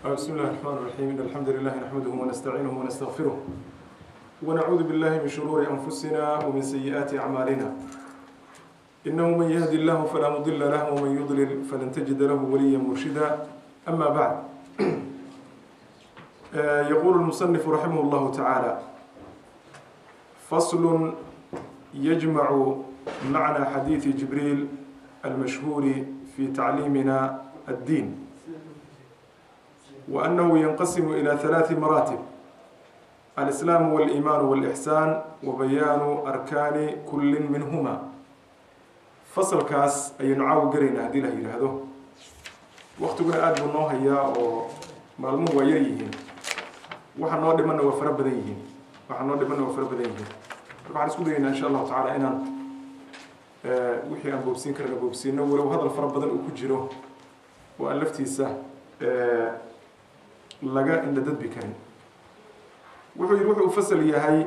بسم الله الرحمن الرحيم. إن الحمد لله نحمده ونستعينه ونستغفره ونعوذ بالله من شرور أنفسنا ومن سيئات أعمالنا، إنه من يهدي الله فلا مضل له ومن يضلل فلن تجد له وليا مرشدا. أما بعد، يقول المصنف رحمه الله تعالى: فصل يجمع معنى حديث جبريل المشهور في تعليمنا الدين، وأنه ينقسم إلى 3 مراتب: الإسلام والإيمان والإحسان، وبيان أركان كل منهما. فصل كاس أي نعاو قرينا هدي له يرهدو وقتنا aad buu noo hayaa oo maalmuhu waa yar yihiin, waxa noo dhimanna waa fara badan yihiin, waxa noo dhimanna waa fara badan yihiin. Marka waxaan isku dayaynaa insha Allahu tacaala inaan wixii aan boobsiin karna boobsiino, walow hadal fara badan uu ku jiro oo aan laftiisa laga indhadadbi karin. Wuxuu yidhi wuxuu u fasal yahay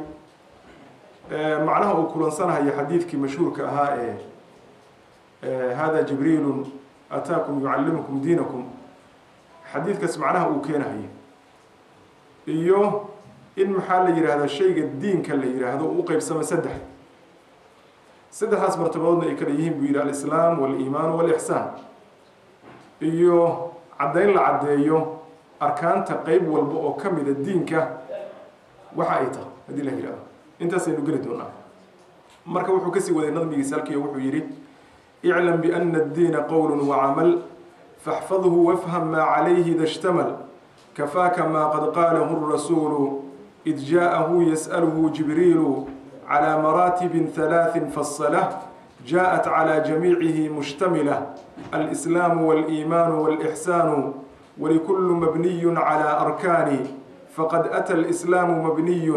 macnaha uu kulansanayo xadiidkii mashhuurka ahaa ee hada jibriilun ataakum yucallimukum diinakum, xadiidkaas macnaha uu keenayo, iyo in maxaa la yidhaahdaa shayga diinka la yidhaahdo uu u qeybsamo saddexdaas martabadoodna ay kala yihiin buu yidhi: alislaam waliimaan walixsaan, iyo caddayn la caddeeyo arkaanta qeyb walba oo ka mida diinka waxa ay tahay haddii la yidhahdo. Intaasaynu geli doonaa. Marka wuxuu kasii waday nadmigiisa halkii, wuxuu yidhi: اعلم بأن الدين قول وعمل، فاحفظه وافهم ما عليه إذا اشتمل، كفاك ما قد قاله الرسول إذ جاءه يسأله جبريل على مراتب 3 فصله، جاءت على جميعه مشتملة: الإسلام والإيمان والإحسان، ولكل مبني على أركان، فقد أتى الإسلام مبني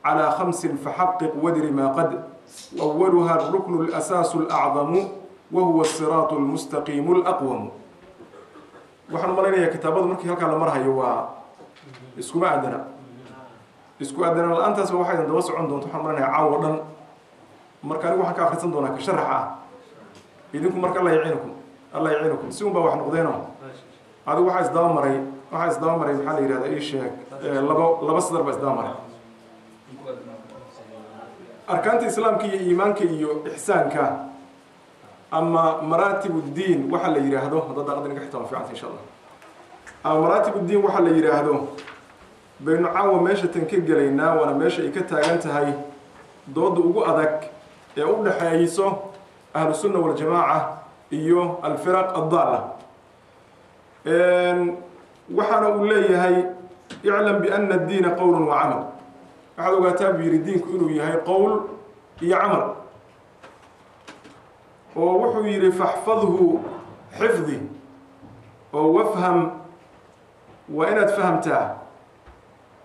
على 5 فحقق وادر ما قد، أولها الركن الأساس الأعظم، وهو الصراط المستقيم الأقوم. Waxaan malaynayaa kitaabadu markii halkaa la marhayo waa iskuma aadana, isku aadana la-aantaasba waxaydan daba socon doonto waxaan malaynayaa caawo dhan. Marka anigu waxaan ka akhrisan doonaa ka sharaxa ah, idinku marka Allah yaciinukum, Allah yaciinukum, si un baa wax noqdeeno. Adigu waxaa isdaba maray, waxaa isdaba maray maxaa la yidhahdaa ii sheeg, laba sadar baa isdaba maray. Arkaanta islaamka iyo iimaanka iyo ixsaanka ama maraatib uddiin waxa la yidhaahdo, hadda daaqada naga xitaa waa fiicanta insha Allah, ama maraatib uddiin waxa la yidhaahdo baynu caawa meesha tan ka gelaynaa, waana meesha ay ka taagan tahay dooda ugu adag ee u dhaxeeyso ahlusunna waljamaaca iyo alfiraq addaalla. Waxaana uu leeyahay: iclam biana addiina qowlun wa camal. Waxaad ogaataa buu yidhi diinku inuu yahay qowl iyo camal, oo wuxuu yidhi: faxfadhu xifdi oo wafham, waa inaad fahamtaa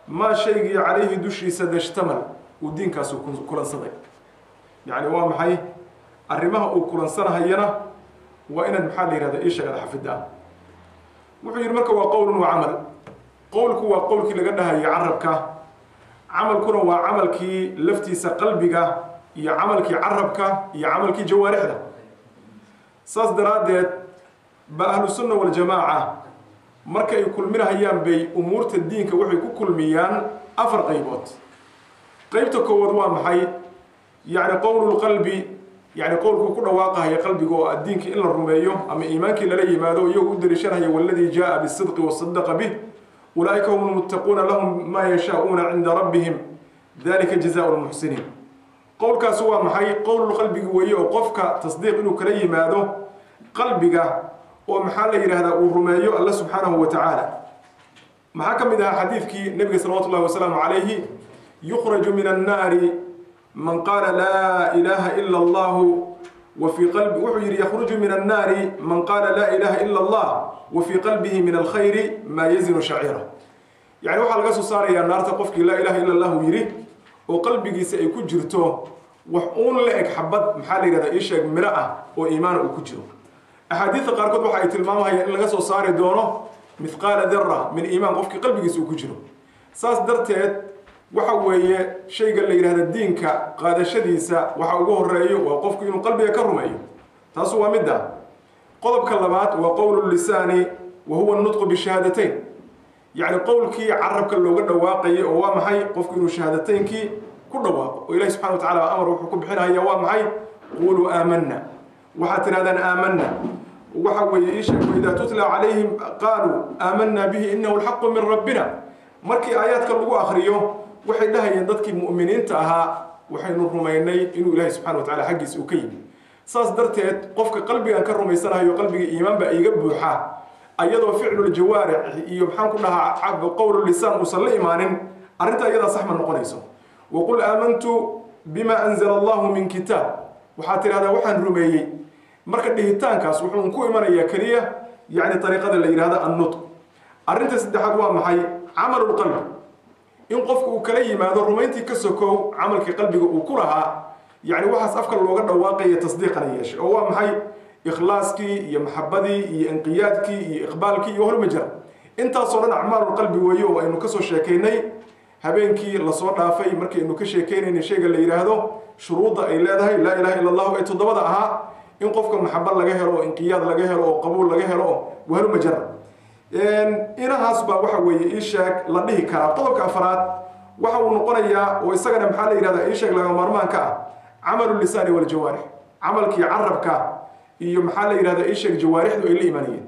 maa shaygii calayhi dushiisa dashtamal uu diinkaasu kulansaday. Yacni waa maxay arrimaha uu kulansanahayana waa inaad maxaa la yihahda ii sheeg aad xafidaa. Wuxuu yidhi marka waa qowlun wa camal. Qowlku waa qowlkii laga dhahayay carabka, camalkuna waa camalkii laftiisa qalbiga iyo camalkii carabka iyo camalkii jawaarixda. Saas daraaddeed ba ahlusunna waljamaaca marka ay kulminahayaan bay umuurta diinka waxay ku kulmiyaan 4 qaybood. Qaybta koowaad waa maxay? Yacni qowlulqalbi, yacni qowlkuu ku dhawaaqahaya qalbiga oo addiinka in la rumeeyo ama iimaankii lala yimaado, iyagoo u daliishanaya waladii jaaa bisidqi wasadaqa bih ulaa'ika hum lmuttaquuna lahum maa yashaa'uuna cinda rabbihim dalika jazaau lmuxsiniin. Qowlkaasi waa maxay? Qowlulqalbigi weeye, oo qofka tasdiiq inuu kala yimaado qalbiga oo maxaa la yidhahdaa uu rumeeyo alla subxaanahu wa tacaala. Maxaa ka mid ahaa xadiidkii nebiga salawatu llahi wasalaamu calayhi: yukhraju min annaari man qaala laa ilaaha ila allahu wa fii qalbi, wuxuu yidhi: yakhruju min annaari man qaala laa ilaaha ila allah wa fii qalbihi min alkhayri maa yazinu shaciira. Yacni waxaa laga soo saarayaa naarta qofkii laa ilaha ila allahu yidhi oo qalbigiisa ay ku jirto wax uun la eg xabad maxaa la yidhahdaa ii sheeg miro ah oo iimaana uu ku jiro. Axaadiidta qaarkood waxa ay tilmaamahayaan in laga soo saari doono mithqaala dara min iimaan qofkii qalbigiisa uu ku jiro. Saas darteed waxa weeye shayga la yidhahda diinka qaadashadiisa waxa ugu horeeyo waa qofku inuu qalbiga ka rumeeyo, taasu waa midda. Qodobka labaad waa qowlu lisaani wa huwa nutqu bishahaadateyn. Yacni qowlkii carabka looga dhawaaqayay oo waa maxay? Qofku inuu shahaadateynkii ku dhawaaqo, oo Ilahi subxana wa tacala amar wuxuu ku bixinaya waa maxay? Quuluu aamana, waxaad tidhahdaan aamana. Waxa weeye iisheeg, waidaa tutla calayhim qaaluu aamanna bihi inahu alxaqu min rabbina. Markii aayaadka lagu akriyo waxay dhahayeen dadkii mu'miniinta ahaa, waxaynu rumaynay inuu Ilaahay subxana wa tacala xaggiisa uu ka yimi. Saas darteed qofka qalbigan ka rumaysanahayo, qalbiga iimaan baa iiga buuxa, ayadoo ficluljawaarix iyo maxaan ku dhahaa qowlu lisaan uusan la imaanin, arrinta iyadaa sax ma noqonayso. Waqul aamantu bima anzala Allahu min kitaab, waxaad tidhahdaa waxaan rumeeyey. Marka dhihitaankaas wuxuu ku imanayaa keliya yacni ariiqada la yidhahda annutq. Arrinta saddexaad waa maxay? Camalu lqalbi, in qofku uu kala yimaado rumayntii ka sokow camalkii qalbiga uu ku lahaa, yacni waxaas afka looga dhawaaqaya tasdiiqana yeeshay, oo waa maxay? Ikhlaaskii iyo maxabadii iyo inqiyaadkii iyo iqbaalkii iyo hormajara, intaasoo dhan acmaalulqalbi weeye, oo aynu kasoo sheekaynay habeenkii lasoo dhaafay markaynu ka sheekaynaynay shayga la yidhaahdo shuruudda ay leedahay laa ilaha illa Allahu ee toddobada ahaa, in qofka maxabo laga helo oo inqiyaad laga helo oo qabuul laga helo oo wahalumajara. Inahaas baa waxa weeye iisheeg la dhihi karaa. Qodobka afraad waxa uu noqonayaa, oo isagana maxaa la yidhahdaa iisheeg laga maarmaanka ah, camalu lisaani waljawaarix, camalkii carabka iyo maxaa la yidhahdaa iisheeg jawaarixdu ay la imanayeen.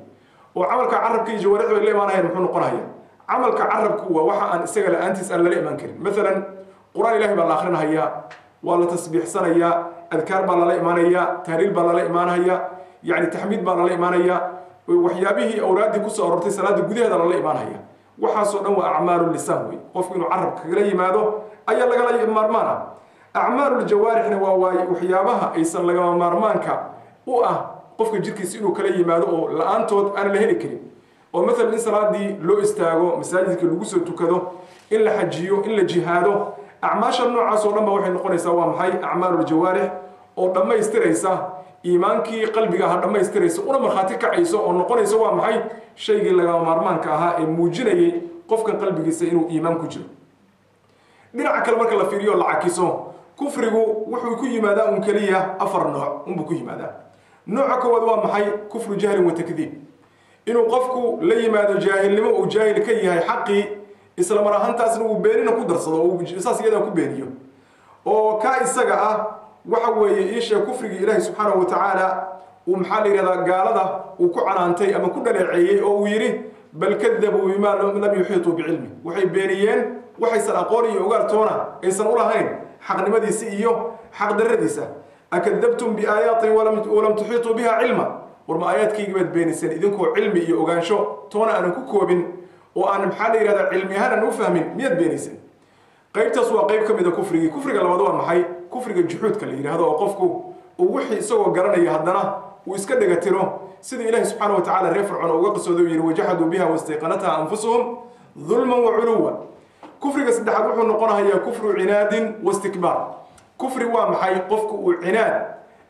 Oo camalka carabka iyo jawaarixdu ay la imaanayaan muxuu noqonaya? Camalka carabku waa waxa aan isaga la-aantiis aan lala iman karin. Maalan Qur-aan Ilahi baa la akhrinahayaa, waa la tasbiixsanayaa, adkaar baa lala imaanayaa, tahliil baa lala imaanaya, yacni taxmiid baa lala imaanaya, waxyaabihii awraaddii kusoo aroortay salaada gudaheeda lala imaanaya. Waxaasoo dhan waa acmaalu lisaan wey, qofku inuu carabka kagala yimaado ayaa lagala maarmaan ah. Acmaaluljawaarixna waa waxyaabaha aysan lagama maarmaanka u ah qofka jirkiisa inuu kala yimaado oo la-aantood aan la heli karin, oo maalan in salaadii loo istaago, masaajidka lagu soo tukado, in la xajiyo, in la jihaado. Acmaasha noocaas oo dhan ba waxay noqonaysaa waa maxay? Acmaaluljawaarix oo dhammaystiraysa iimaankii qalbiga ahaa, dhammaystiraysa una markhaati kacayso, oo noqonaysa waa maxay? Shaygii lagama maarmaanka ahaa ee muujinayay qofkan qalbigiisa inuu iimaan ku jiro. Dhinaca kale marka la fiiriyo la cakiso, kufrigu wuxuu ku yimaadaa un keliya afar nooc unbuu ku yimaadaa. Nooca koowaad waa maxay? Kufru jahlin wa takdiib, inuu qofku la yimaado jaahilnimo uu jaahil ka yahay xaqii, isla mar ahaantaasna uu beenina ku darsado oo saas iyadaa ku beeniyo. Oo kaa isaga ah waxa weeye iisha kufrigii Ilaahi subxaanahu wa tacaala uu maxaa la yidhahdaa gaalada uu ku canaantay ama ku dhaleeceeyey, oo uu yidhi bal kadabuu bimaa lam yuxiituu bicilmi, waxay beeniyeen waxaysan aqoon iyo ogaal toona aysan u lahayn xaqnimadiisa iyo xaqdarradiisa. Akadabtum biaayaati walam tuxiituu biha cilma, war ma aayaadkaygii baad beeniseen idinkoo cilmi iyo ogaansho toona aanan ku koobin oo aan maxaa la yidhahdaa cilmi ahaan aan u fahmin, miyaad beenayseen? Qaybtaas waa qayb ka mid a kufrigii. Kufriga labaad waa maxay? Kufriga juxuudka la yidhahdo, oo qofku uu wixii isagoo garanaya haddana uu iska dhegatiro, sida Ilahi subxaana wa tacala reer Fircoon uga qisooday uu yidhi wajaxaduu biha wastayqanatha anfusuhum dulman wa culuwa. Kufriga saddexaad wuxuu noqonayaa kufru cinaadin wastikbaar. Kufri waa maxay? Qofku uu cinaad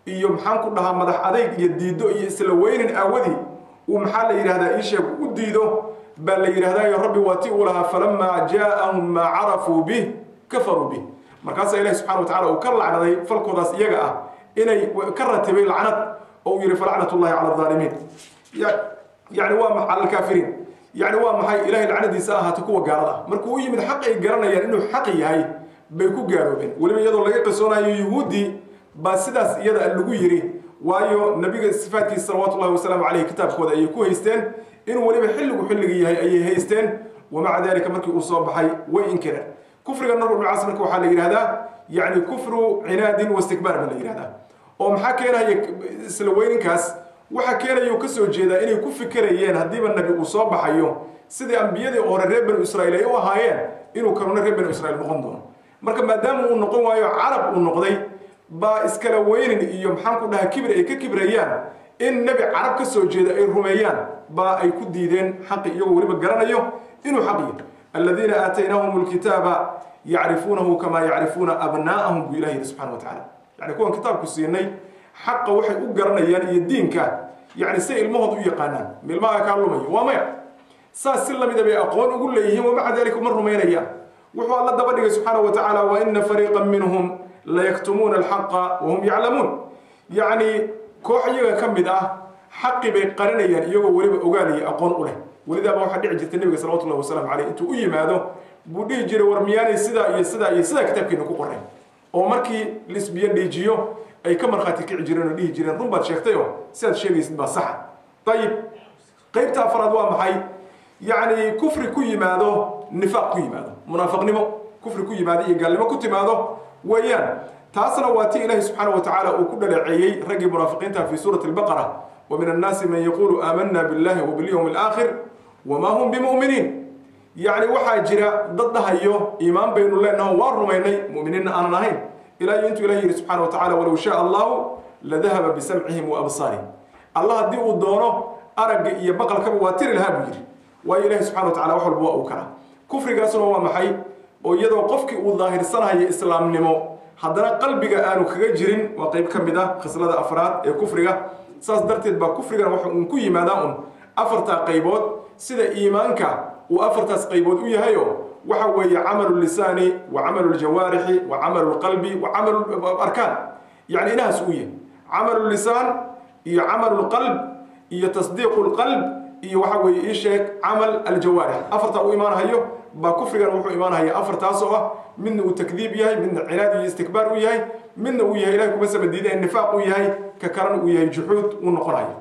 iyo maxaan ku dhahaa madax adayg iyo diido iyo isla weynin aawadii uu maxaa la yidhahdaa iisheeg u diido baa la yidhahdaayo. Rabbi waa ti uu lahaa falamaa jaaahum maa carafuu bih kafaruu bih. Markaasaa Ilahi subxana wa tacala uu ka lacnaday falkoodaas iyaga ah, inay ka ratibay lacnad, oo uu yidhi falacnat ullahi cala alaalimiin, yani waa cala alkaafiriin. Yani waa maxay? Ilahay lacnadiisa ahaata kuwa gaalada ah. Markuu u yimid xaq ay garanayaan inuu xaq yahay bay ku gaaloobeen, weliba iyadoo laga qisoonayo yuhuuddii baa sidaas iyada lagu yidhi, waayo nabiga sifaatkiisa salawaatu ullahi wasalaamu caleyh kitaabkooda ayay ku haysteen, inuu weliba xilligu xilliga yahay ayay haysteen. Wamaca dalika markii uu soo baxay way inkireen. Kufriga noocaas marka waxaa la yidhahdaa yacni kufru cinaadin wastikbaar baa la yidhahdaa. Oo maxaa keenaya isla weyninkaas? Waxaa keenaya ka soo jeedaa inay ku fikirayeen haddiiba nabi uu soo baxayo sidii ambiyadii hore reer Banu Israiil ay u ahaayeen inuu kanuna reer Banu Israiil noqon doono. Marka maadaama uu noqon waayo carab uu noqday, baa iskala weynin iyo maxaan ku dhahaa kibir ay ka kibrayaan in nebi carab ka soo jeeda ay rumeeyaan baa ay ku diideen xaqi, iyagoo weliba garanayo inuu xaq yahay. Aladiina aataynaahum alkitaaba yacrifuunahu kamaa yacrifuuna abnaa'ahum buu Ilahi yidhi subxana wa tacala. Yani kuwan kitaabku siinay xaqa waxay u garanayaan iyo diinka yani say ilmahooda u yaqaanaan. Ma ilmaha kaa lumayo? Waa maya. Saas si lamida bay aqoon ugu leeyihiin, wamaca dalika uma rumaynayaan. Wuxuu Alla daba dhigay subxaana wa tacaala wa ina fariiqan minhum layaktumuuna alxaqa wahum yaclamuun. Yacni koox iyaga ka mid ah xaqi bay qarinayaan iyagoo weliba ogaanaya aqoon u leh. Welidaaba waxaa dhici jirtay Nebiga salawatullahi wasalaamu caleyh intuu u yimaado buu dhihi jiray: "War, miyaanay sidaa iyo sidaa iyo sidaa kitaabkiina ku qoray?" Oo markii lisbiyo dhiijiyo ay ka markhaati kici jireen oo dhihi jireen: "Run baad sheegtayoo sidaad sheegaysid baa saxa." Ayib, qaybta afraad waa maxay? Yacni kufri ku yimaado, nifaaq ku yimaado, munaafiqnimo kufri ku yimaado iyo gaalnimo ku timaado weeyaan. Taasna waa ti Ilaahi subxaana wa tacaala uu ku dhaleeceeyey raggii munaafiqiinta fi suurati Albaqara: "Wa min annaasi man yaquulu aamanna billahi wa bilyowmi alaakhir wamaa hum bimu'miniin." Yacni waxaa jira dad dhahayo: "Iimaan baynu leenaho, waan rumaynay," mu'miniinna aanan ahayn. Ilaa iyo intuu Ilahi yidhi subxana wa tacala: "Walow shaa Allahu ladahaba bisamcihim wa absaarihim." Allah haddii uu doono aragga iyo baqalkaba waa tiri lahaa buu yidhi, waayo Ilahi subxana wa tacala wax walba waa uu karaa. Kufrigaasuna waa maxay? Oo iyadoo qofkii uu daahirsanhayo islaamnimo, haddana qalbiga aanu kaga jirin, waa qayb ka mid ah khislada afraad ee kufriga. Saas darteed baa kufrigana waxa uun ku yimaadaa un afartaa qaybood, sida iimaanka uu afartaas qaybood u yahayo. Waxa weeye camalu lisaani wa camalu ljawaarixi wa camalu lqalbi wa camalu arkaan. Yani inahaas uu yahay camalu lisaan iyo camalu lqalb iyo tasdiiqu lqalb iyo waxa weeye ii sheeg camal aljawaarix, afartaa u imaanahayo baa kufrigan wuxuu imaanahaya afartaas oo ah midna uu takdiib yahay, midna cinaad iyo istikbaar uu yahay, midna uu yahay, Ilahay kuma samadiida, nifaaq uu yahay, ka kalena uu yahay juxuud uu noqonayo.